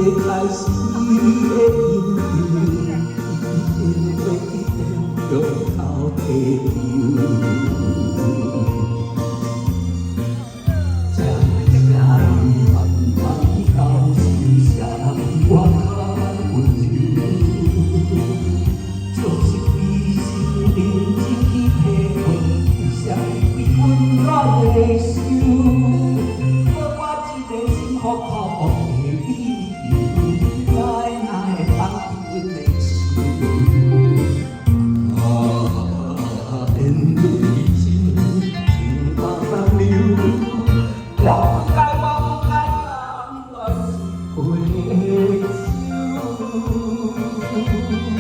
界是你的因由，因为天长到地久。请请你慢慢去感受，啥人比我較溫柔？就是規生認真去體會，啥會溫暖的手？予我這個心予靠的理由，來來放棄阮的手。啊，緣累情，情百當流，我不該，我不該貪戀一杯酒。心袂到這杯酒，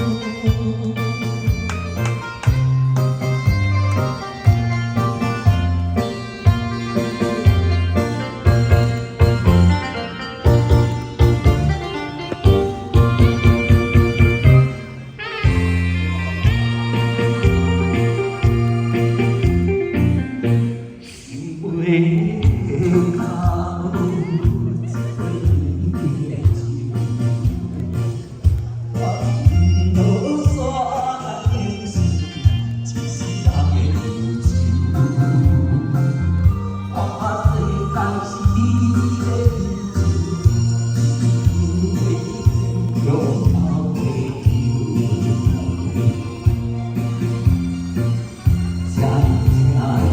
我一路煞來是一世人的憂愁。我世界是你的宇宙，因為天長到地久。請請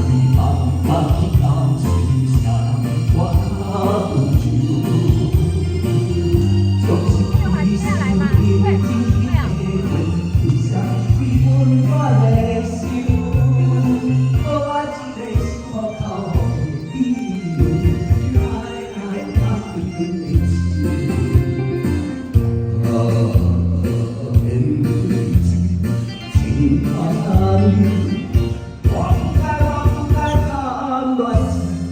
你慢慢去感受，啥人比我較溫柔？就是規生認真去體會，為啥會溫暖的手？予我這個心予靠的理由，來來放開阮的手。啊，緣累情，情百當流，我不該，我不該貪戀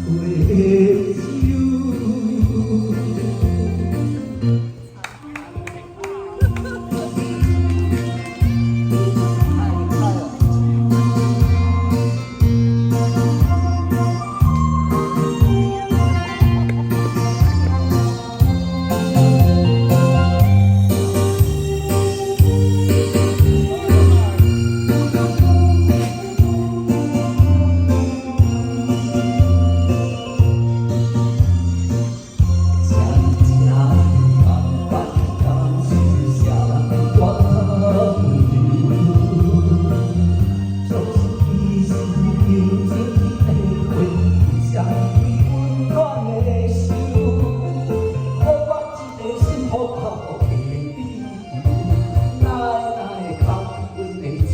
一杯酒。請請你慢慢去感受，啥人比我較溫柔？就是規生認真去體會，為啥會溫暖的手？予我這個心予靠的理由，來來放開阮的手。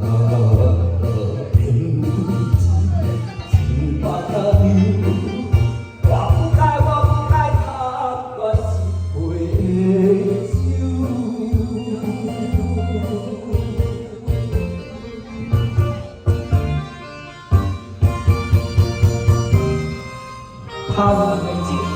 啊，緣累情，情百當流，我不該，我不該貪戀一杯酒。拍阮的掌。